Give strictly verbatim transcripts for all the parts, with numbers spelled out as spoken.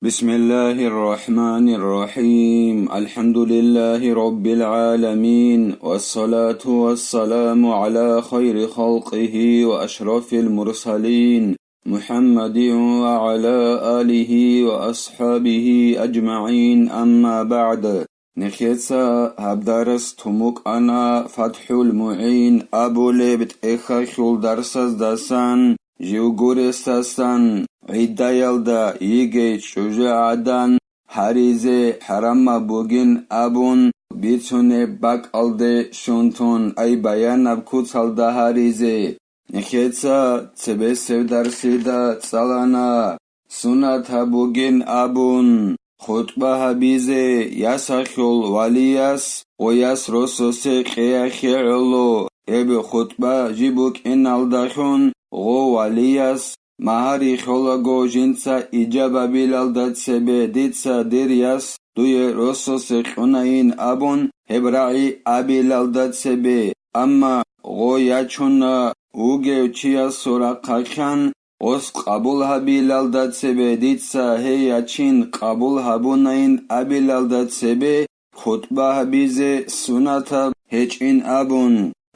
بسم الله الرحمن الرحيم. الحمد لله رب العالمين، والصلاة والسلام على خير خلقه وأشرف المرسلين، محمد وعلى آله وأصحابه أجمعين، أما بعد. Нехеца гьаб дарс тумукъана ФатхӀул МугӀин абулеб тӀехьалъул дарсаздасан, живго ресасан, гӀиддаялда йигей чӀужугӀадан гьаризе хӀарамаб бугин абун бицунеб бакӀалде щун тун, ай баянаб куцалда гьаризе. Нехеца цебесеб дарсида цӀалана, сунат гьабугин абун, хутӀба гьабизе ясалъул валияс ва яс рососе къеяхъе гӀоло, эб хутӀба жиб букӀиналдалъун гъо валияс магьари холаго жинца ижабабилалда цебе дица дир яс дуе рососе кьунайин абун гьеб рагӀи абилалда цебе, амма гъо ячуна вугев чиясул рахъалъан, гъос къабул гьабилалда цебе дица гьей ячин къабул гьабунайин абилалда цебе хутӀба гьабизе сунатаб гьечӀин абун.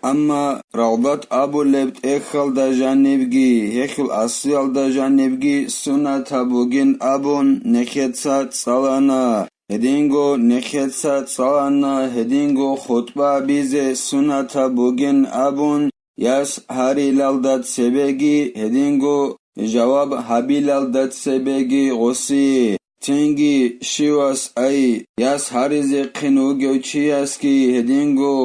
Амма Равдат абулеб тӀехьалда жанибги, гьелъул аслиялда жанибги сунатаб бугин абун нехеца цӀалана. Гьединго нехеца цӀалана, гьединго хутӀба гьабизе сунатаб бугин абун, яс гьарилалда цебеги, гьединго жаваб гьабилалда цебеги гъосие. Цинги щивас ай, яс гьаризехъин вугев чиясги, гьединго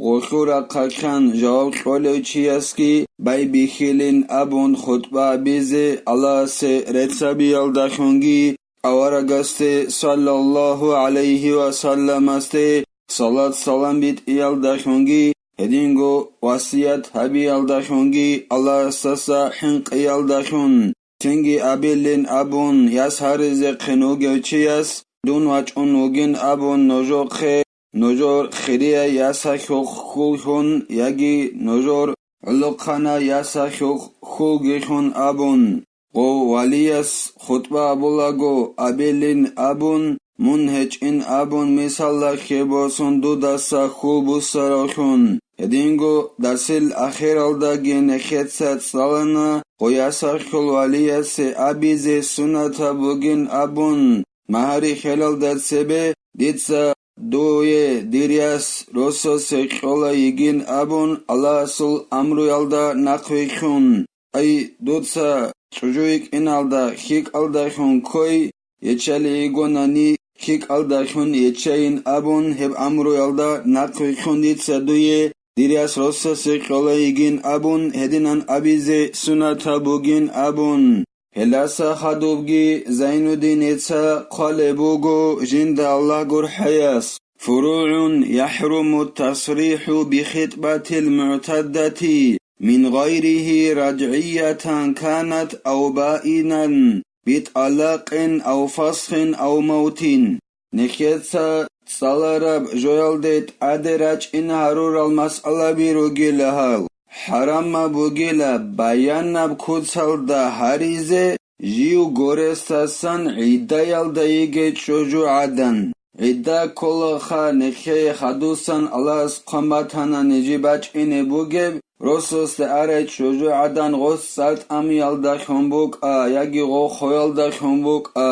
гъолъул рахъалъан жаваб кьолев чиясги байбихьилин абун хутӀба гьабизе Аллагьасе реццабиялдалъунги, аварагасде саллаллагьу гӀалайгьи ва салламасде салат-салам битӀиялдалъунги, гьединго васият гьабиялдалъунги Аллагьасдаса хӀинкъиялдалъун, цинги абилин абун, яс гьаризехъин вугев чияс, дун вачӀун вугин абун нужехъе, нужер хирияй ясалъухъ хьуллъун яги нужер гӀолохъанай ясалъухъ хьулгилъун абун. Гъов валияс хутӀба абулаго абилин абун, мун гьечӀин абун мисаллахъе босун дудаса хьул буссаравлъун, гьединго дарсил ахиралдаги нехеца цӀалана, гъоясалъул валиясе абизе сунатаб бугин абун, магьари хелалда цебе дица дуе дир яс росасе кьола йигин абун Аллагьасул амруялда нахъвилълъун. Ай, дуца чӀужу йикӀиналда хьикӀалдалъун ккой ечӀалей йигонани, хьикӀалдалъун ечӀайин абун гьеб амруялда нахъвилълъун дица дуе дир яс росасе кьола йигин абун гьединан абизе сунатаб бугин абун. Гьелдаса хадубги Зайнуддиница хъвалеб буго жинда Аллагь гурхӀаяс: فروع يحرم التصريح بخطبة المعتدة من غيره رجعية كانت أو بائنا بطلاق أو فسخ أو موت. Нехеца цӀалараб жоялде тӀаде рачӀин гьарурал масъалаби ругила гьал. ХӀарамаб бугила баянаб куцалда гьаризе жив горесдасан гӀиддаялда йигей чӀужугӀадан. ГӀидда кколаха нехее хадусан Аллагьас хъван батана нижи бачӀине бугеб, росасде арай чӀужугӀадан гъос цӀар тӀамиялдалъун букӀа яги гъо хоялдалъун букӀа,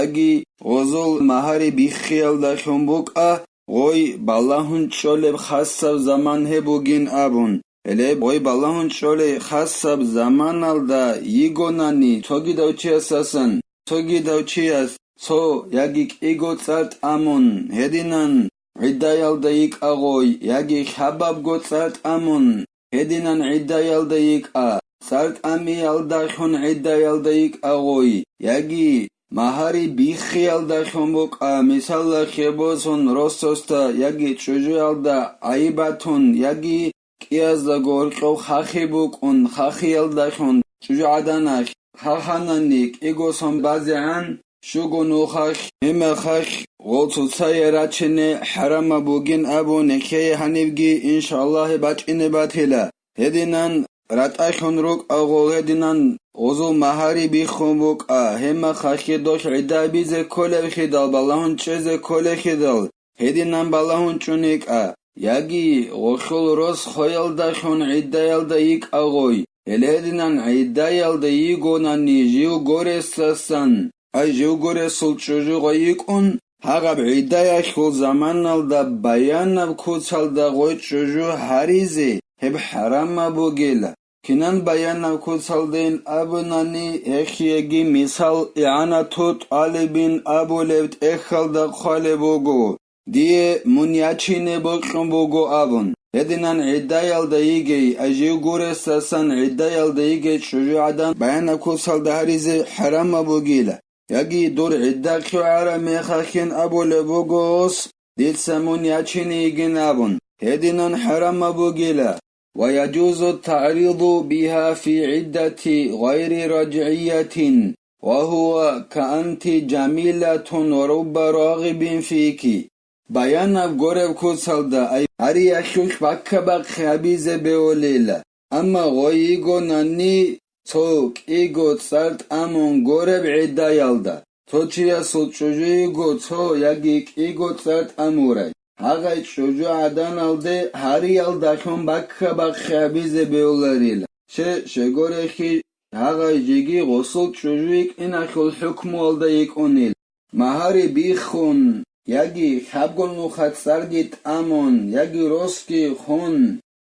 яги гъозул магьари биххиялдалъун букӀа, гъой балагьун чӀолеб хасаб заман гьеб бугин абун. Гьеле гъой балагьун чӀолей хасаб заманалда йигонани цогидав чиясасан, цогидав чияс цо яги кӀиго цӀар тӀамун, гьединан гӀиддаялда йикӀа гъой, яги хабабго цӀар тӀамун, гьединан гӀиддаялда йикӀа, цӀар тӀамиялдалъун гӀиддаялда йикӀа гъой, яги магьари биххиялдалъун букӀа, мисаллахъе босун, росасда яги чӀужуялда гӀайиб батун, яги кӀияздаго гьоркьов хахи букӀун, хахиялдалъун чӀужугӀаданалъ хаханани кӀиго сон базегӀан, щуго нухалъ, гьимахалъ гъол цоцае рачине хӀарамаб бугин абун нехее гьанибги, иншааллагь, бачӀине батила. Гьединан ратӀалъун рукӀа гъол гьединан гъозул магьари биххун букӀа, гьеб мехалъ гъолъ гӀидда бизе кколеб хидал, балагьун чӀезе кколеб хидал, гьединан балагьун чӀун йикӀа, яги гъолъул рос хвеялдалъун гӀиддаялда йикӀа гъой, гьеле гьединан гӀиддаялда йигонани жив горесасан, ай жив горесул чӀужу гъой йикӀун, гьагъаб гӀиддаялъул заманалда баянаб куцалда гъой чӀужу гьаризе гьеб хӀарамаб бугила. Кинан баянаб куцалдейин абунани, гьехиеги мисал ИгӀанату тӀалибин абулеб тӀехьалда хъвалеб буго, дие мун ячине бокьун буго абун. Гьединан гӀиддаялда йигей, ай жив горесасан гӀиддаялда йигей чӀужугӀадан баянаб куцалда гьаризе хӀарамаб бугила. Яги дур гӀидда хъугӀараб мехалъин абулеб буго гъос, дица мун ячине йигин абун, гьединан хӀарамаб бугила. ويجوز التعريض بها في عدة غير رجعية، وهو كأنت جميلة ورب راغب فيك. Баянаб гореб куцалда ай гьариялъулъ баккабахъи гьабизе бевулила. Амма гъой йигонани цо кӀиго цӀар тӀамун гореб гӀиддаялда, цо чиясул чӀужу йиго цо яги кӀиго цӀар тӀамурай, гьагъай чӀужугӀаданалде гьариялдалъун баккабахъи гьабизе бевларила. Ще, щегорехи, гьагъай жеги гъосул чӀужу йикӀиналъул хӀукмуялда йикӀунел. Магьари биххун, яги хабгун нуха цӀарги тӀамун, яги росги хун,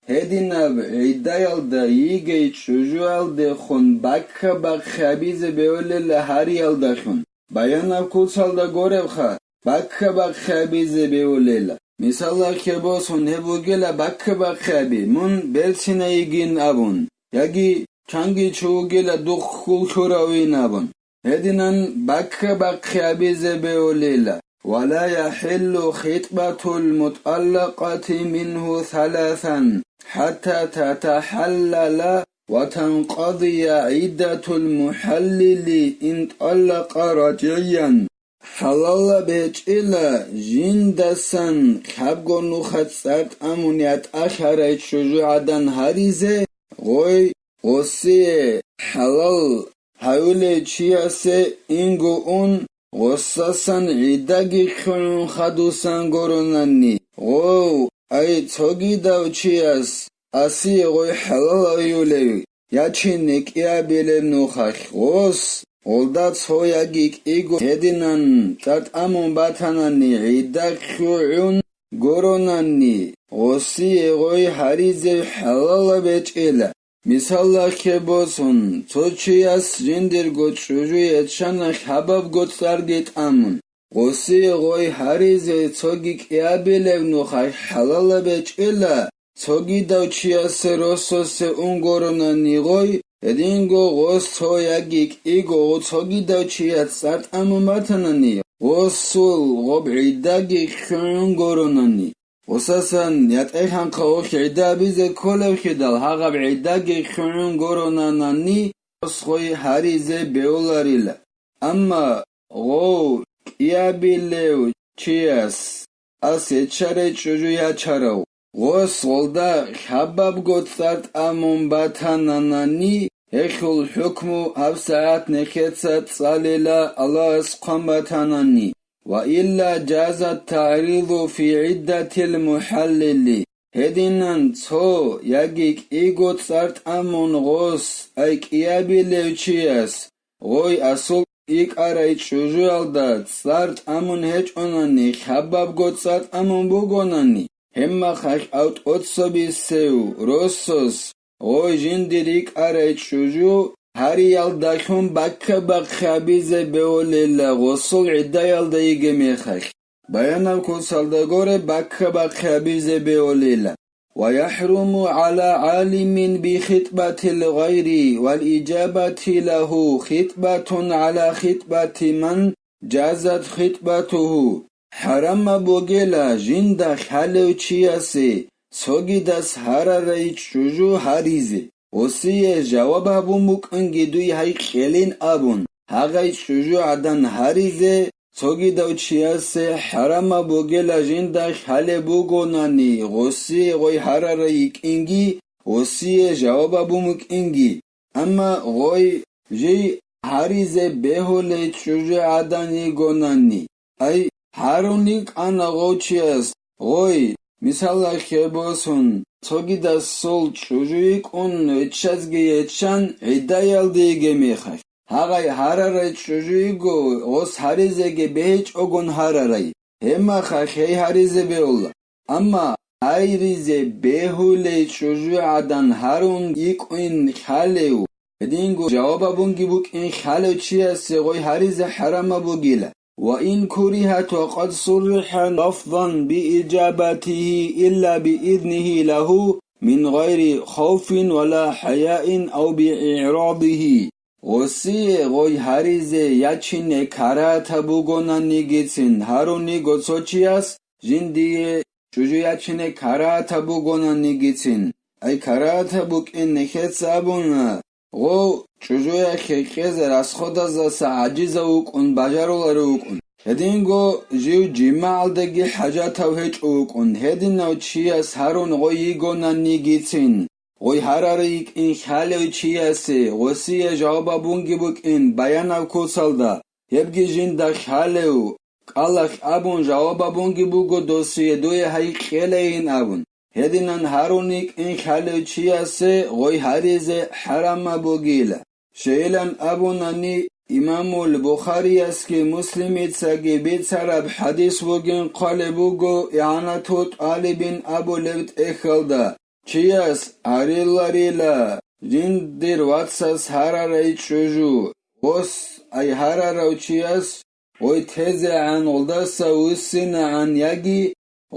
гьединаб гӀиддаялда йигей чӀужуялдехун баккабахъи гьабизе бевлила гьариялдалъун. Баянаб куцалда горебха, баккабахъи гьабизе бевлила. Мисалалъе босун гьеб бугила баккабахъи гьаби, мун берцинай йигин абун, яги чанги чи вугила духъ хьул лъуравин абун. Гьединан баккабахъи гьабизе бевулила: ولا يحل خطبة المطلقة منه ثلاثا حتى تتحلل وتنقضي عدة المحلل إن طلق رجعيا. ХӀалалаб гьечӀила жиндасан хабго нуха цӀар тӀамун ятӀалъарай чӀужугӀадан гьаризе, гъой гъосие хӀалал гьаюлей чиясе инго ун, гъосасан гӀиддаги хьугӀун хадусан горонани, гъов, ай цогидав чияс асие гъой хӀалалавиулев, ячине кӀиабилеб нухалъ гъос, гъолда цо яги кӀиго гьединан цӀар тӀамун батанани, гӀидда хьугӀун горонани, гъосие гъой гьаризе хӀалалаб гьечӀила. Мисалалъе босун, цо чияс жиндирго чӀужу ячана хабабго цӀарги тӀамун. Гъосие гъой гьаризе цоги кӀиабилеб нухалъ хӀалалаб гьечӀила, цогидав чиясе рососе ун горонани гъой, гьединго гъос цо яги кӀиго цогидав чияс цӀар тӀамун батанани, гъосул гъоб гӀиддаги хьугӀун горонани. Гъосасан ятӀехъанхъа гъолъ гӀидда абизе кколеб хидал, гьагъаб гӀиддаги хьугӀун горонанани, гъос гъой гьаризе бевларила. Амма гъов кӀиабилев чияс ас гьечӀарай чӀужу ячарав, гъос гъолда хабабго цӀар тӀамун батананани, гьелъул хӀукму гьабсагӀат нехеца цӀалила Аллагьас хъван батанани. وإلا جاز التعريض في عدة المحلل. Гьединан цо яги кӀиго цӀар тӀамун гъос, ай кӀиабилев чияс, гъой асул икӀарай чӀужуялда цӀар тӀамун гьечӀонани, хабабго цӀар тӀамун бугонани, гьебмахалъ ав тӀоцебесев росас гъой жиндир икӀарай чӀужу гьариялдалъун баккабахъи гьабизе бевлила гъосул гӀиддаялда йигеб мехалъ. Баянаб куцалда горе баккабахъи гьабизе бевлила. ويحرم على عالم بخطبة الغير والإجابة له خطبة على خطبة من جازت خطبته. ХӀарамаб бугела жинда лъалев чиясе цогидас гьарарай чӀужу гьаризе, гъосие жаваб гьабун букӀанги дуй гьай кьелин абун, гьагъай чӀужугӀадан гьаризе, цогидав чиясе хӀарамаб бугела жинда лъалеб бугонани, гъосие гъой гьарарай йикӀинги, гъосие жаваб абун букӀинги. Амма гъой жий гьаризе бегьулей чӀужугӀадан йигонани, ай, гьарун йикӀана гъов чияс гъой, мисалалъе босун, цогидасул чӀужу йикӀун гьечӀазги гьечӀан гӀиддаялде йигеб мехалъ, гьагъай гьарарай чӀужу йиго, гъос гьаризеги бегьичӀогун гьарарай, гьеб мехалъ гьей гьаризе бегьула. Амма гьаризе бегьулей чӀужугӀадан гьарун йикӀин лъалев, гьединго жаваб абунги букӀин лъалев чиясе гъой гьаризе хӀарамаб бугила. وإن كرهت وقد صرح لفظا بإجابته إلا بإذنه له من غير خوف ولا حياء أو بإعراضه. Гъосие гъой гьаризе ячине карагьатаб бугонанигицин гьарун йиго цо чияс, жиндие чӀужу ячине карагьатаб бугонанигицин, ай карагьатаб букӀин нехеца абуна, гъов чӀужуялъе кьезе расходаздаса гӀажизав вукӀун, бажаруларев вукӀун. Гьединго жив жимагӀалдаги хӀажатав гьечӀев вукӀун, гьединав чияс гьарун гъой йигонанигицин, гъой гьарарай йикӀин лъалев чиясе гъосие жаваб абунги букӀин баянаб куцалда, гьебги жинда лъалев, кӀалалъ абун жаваб абунги буго досие дуе гьай кьелейин абун. Гьединан гьарун йикӀин лъалев чиясе гъой гьаризе хӀарамаб бугила. Щайилан абунани, имамул Бухариясги Муслимицаги бицараб хӀадис бугин хъвалеб буго ИгӀанату тӀалибин абулеб тӀехьалда, чияс гьариларила жиндир вацас гьарарай чӀужу, гъос ай гьарарав чияс гъой тезегӀан гъолдаса вуссинегӀан яги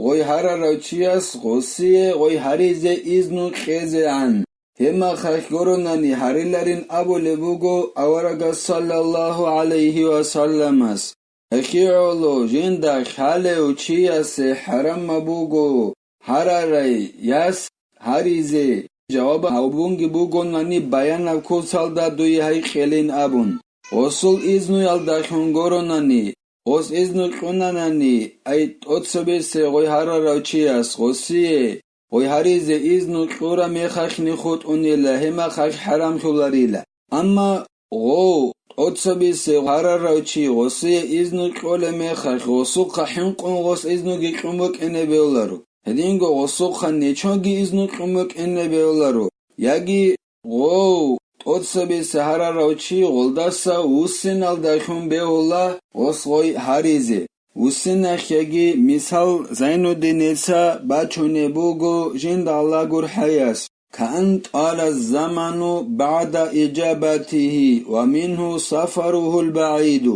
гъой гьарарав чияс гъосие гъой гьаризе изну кьезегӀан, гьеб мехалъ гуронани гьариларин абулеб буго аварагас саллаллагьу гӀалайгьи ва салламас. Гьелъие гӀоло жинда лъалев чиясе хӀарамаб буго гьарарай яс гьаризе, жаваб гьабунги бугонани баянаб куцалда дуе гьай кьелин абун. Гъосул изнуялдалъун гуронани, гъос изну кьунанани, ай тӀоцебесе гъой гьарарав чияс гъосие гъой гьаризе изну кьураб мехалъни хутӀунила, гьеб мехалъ хӀарамлъуларила. Амма гъов тӀоцебесе гьарарав чи гъосие изну кьолеб мехалъ, гъосухъа хӀинкъун гъос изнуги кьун букӀине бегьуларо. Гьединго гъосухъа нечоги изну кьун букӀине бегьуларо, яги гъов тӀоцебесе гьарарав чи гъолдаса вуссиналдалъун бегьула гъос гъой гьаризе. Вуссиналъеги мисал Зайнуддиница бачунеб буго жинда Аллагь гурхӀаяс: كأن طال الزمن بعد إجابته ومنه سفره البعيد.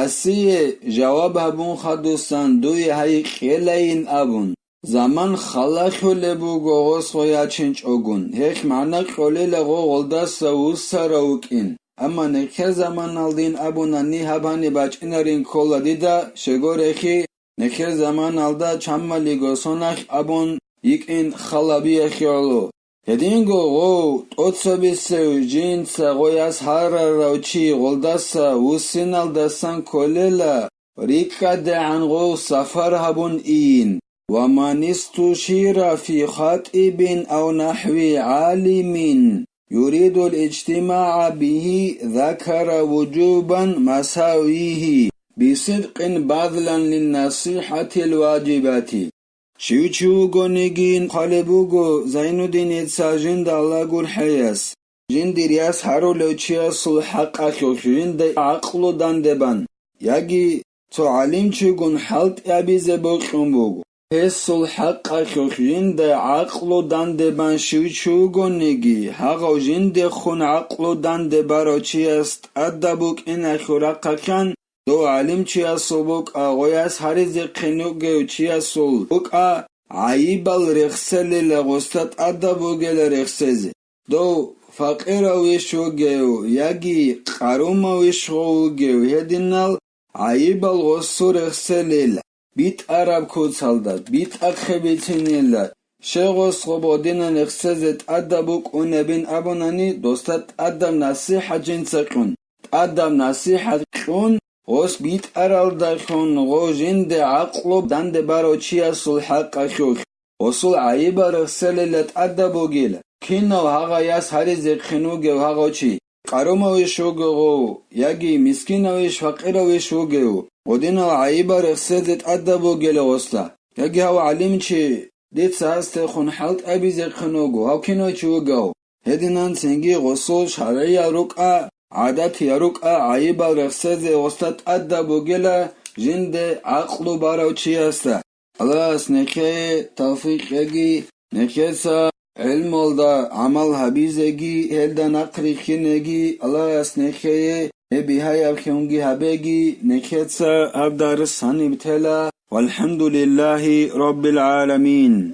Асие жаваб гьабун хадусан дуе гьай кьелайин абун, заман халалъулеб буго гъос гъой ячинчӀогун, гьелъ магӀна кьолила гъо гъолдаса вуссарав вукӀин. Амма нехер заманалдин абунани гьаб гьаниб бачӀинарин ккола дида, щегорехи, нехер заманалда чамалиго соналъ абун йикӀин халабиялъе гӀоло. Гьединго гъов тӀоцебесев жинца гъояс гьарарав чи гъолдаса вуссиналдасан кколела, рикӀкӀадегӀан гъов сафар гьабун ийин. ومن استشير في خطيب أو نحو عالم يريد الاجتماع به ذكر وجوبا مساويه بصدق بذلا للنصيحة الواجبة. Щив чи вугониги, хъвалеб буго Зайнуддиница жинда Аллагь гурхӀаяс, жиндир яс гьарулев чиясул хӀакъалъулъ жинда гӀакълу дандебан, яги цо гӀалимчигун хӀалтӀи абизе бокьун буго. Гьесул хӀакъалъулъ жинда гӀакълу дандебан щив чи вугониги, гьагъав жиндехун гӀакълу дандебарав чияс тӀадаб букӀиналъул рахъалъан, дов гӀалимчиясул букӀа, гъояс гьаризехъин вугев чиясул букӀа, гӀайибал рехселила, гъосда тӀадаб бугела рехсезе. Дов факъирав вищ вугев яги къарумав вищ гъов вугев, гьединал гӀайибал гъосу рехселила, битӀараб куцалда битӀахъе бицинила, щегъос гъоб гъодинан рехсезе тӀадаб букӀунебин абунани, досда тӀадаб насихӀат жинца кьун, тӀадаб насихӀат кьун, гъос битӀаралдалъун гъо жинде гӀакълу данде барав чиясул хӀакъалъулъ, гъосул гӀайибал рехселила тӀадаб бугила. кинав гьагъа яс гьаризехъин вугев гьагъав чи, къарумавищ вугев, яги мискинавищ, факъиравищ вугев, гъодинал гӀайибал рехсезе тӀадаб бугила гъосда. Яги гьав гӀалимчи, дица гьасдехун хӀалтӀабизехъин вуго, гьав кинав чи вугев. Гьединан цинги гъосул шаргӀиял рукӀа, гӀадатиял рукӀа гӀайибал рехсезе гъосда тӀадаб бугила жинде гӀакълу барав чиясда. Аллагьас нехее тавфикъ кьеги, нехеца гӀилмуялда гӀамал гьабизеги, гьелда нахърихьинеги, Аллагьас нехее гьеб бигьаяб хьунги гьабеги, нехеца гьаб дарс гьаниб тела. ВалхӀамдулиллагьи раббил гӀаламин.